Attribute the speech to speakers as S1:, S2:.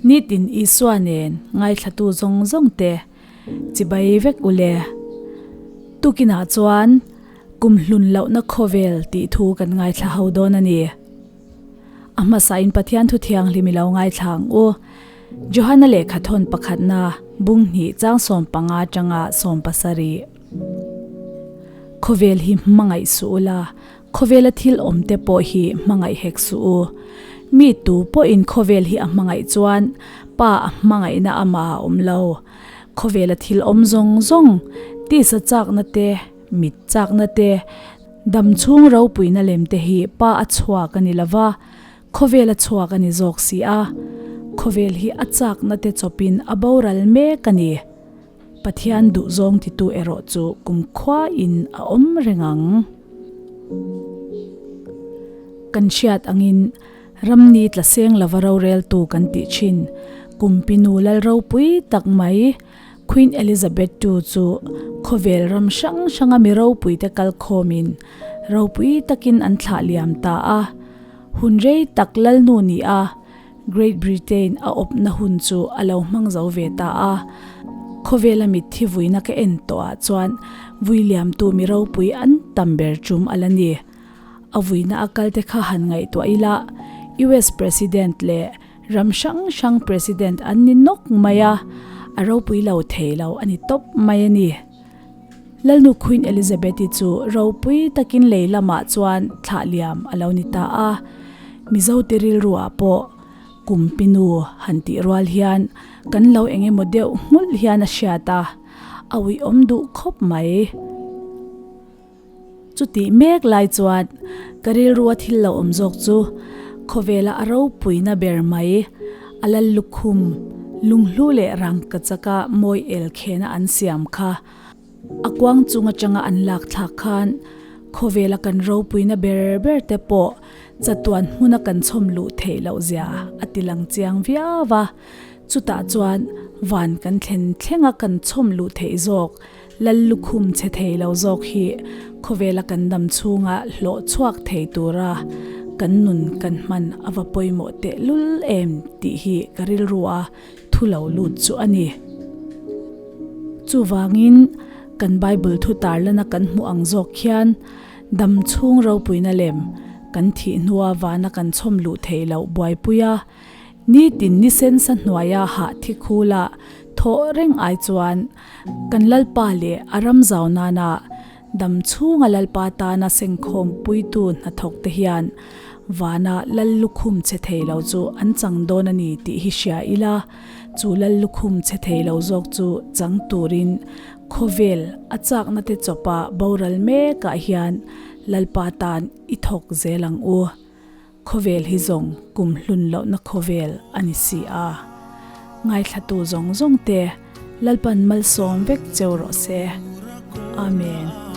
S1: Nitin Isua nen ngaithlatu zawng zawng te chibai vek u le. Tukinah chuan kum hlun lohna khawvel tih thu kan ngaithla ho dawn a ni. A hmasain Pathian thu thianghlim i lo ngaithla ang u. Johana lehkha thawn pakhatna bung hnih chang 15 atanga 17. Khawvel hi hmangaih suh ula, khawvela thil awm te pawh hi hmangaih hek suh u. Mi tu pawhin khawvel hi a hmangaih chuan Pa a hmangaihna amah a awm lo. Khawvela thil awm zawng zawng, tisa chakna te, mit chakna te, dam chhung ropuina lem te hi Pa a chhuak a ni lova, khawvel a chhuak a ni zawk si a. Khawvel hi a chakna te chawpin a boral mek a ni. Pathian duhzawng titu erawh chu kumkhua in a awm reng ang. Kan hriat angin ramni tla seng lova roreltu kan tih thin Kumpinu lal ropui tak mai Queen Elizabeth ii chu khawvel ram hrang hranga mi ropuite kalkhawmin ropui takin an thlah liam ta a. Hun rei tak lalnu ni a. Great Britain a awpna hun chu a lo hmang zo ve ta a. Khawvela mitthi vuina ka en tawh ah chuan vui liamtu mi ropui an tam ber tum a la ni. A vuina a kal te kha han ngaihtuah ila, US President leh ram hrang hrang President an ni nawk mai a, a ropui lo thei lo a ni tawp mai a ni. Lalnu Queen Elizabeth-i chu ropui takin lei lamah chuan thlah liam a lo ni ta a. Mizote rilruah pawh Kumpinu han tih rual hian kan lo eng emaw deuh nghulh hian a hriat a, a uiawm duh khawp mai. Chutih mek lai chuan ka rilrua thil lo awm zawk chu khawvela a ropuina ber mai, a lal lukhum, lunghlu leh rangka chaka mawi el khena an siam kha a kuang chung atanga an lak thlak khan khawvela kan ropuina ber ber te pawh chatuan hmuna kan chhawm luh theih loh zia a ti lang chiang viau a. Chutah chuan van kan thlen thlenga kan chhawm luh theih zawk Lal lukhum chhe thei lo zawk hi khawvela kan dam chhunga hlawh chhuak thei tura kan nun kan hman a va pawimawh tehlul em tih hi ka rilru a thu lo lut chu a ni. Chuvangin kan Bible thu tarlana kan hmuh ang zawk khian dam chhung ropuina lem kan thih hnua vana kan chhawm luh theih loh buaipui a, Nitin ni sensa hnuaia hah thi khula thawh reng ai chuan kan Lalpa leh a ram zau nana dam chhunga Lalpa tana sengkhawm puitu hnathawk te hian vana Lal lukhum che thei lo chu an chang dawn a ni tih hi hria ila, chu Lal lukhum che thei lo zawk chu chang turin khawvel a chakna te chawpa boral mekah hian Lalpa tan i thawk zel ang u. Khawvel hi zawng kum hlun lohna khawvel a ni si a. Ngaithlatu zawng zawng te Lalpan malsawm vek cheu rawh se. Amen.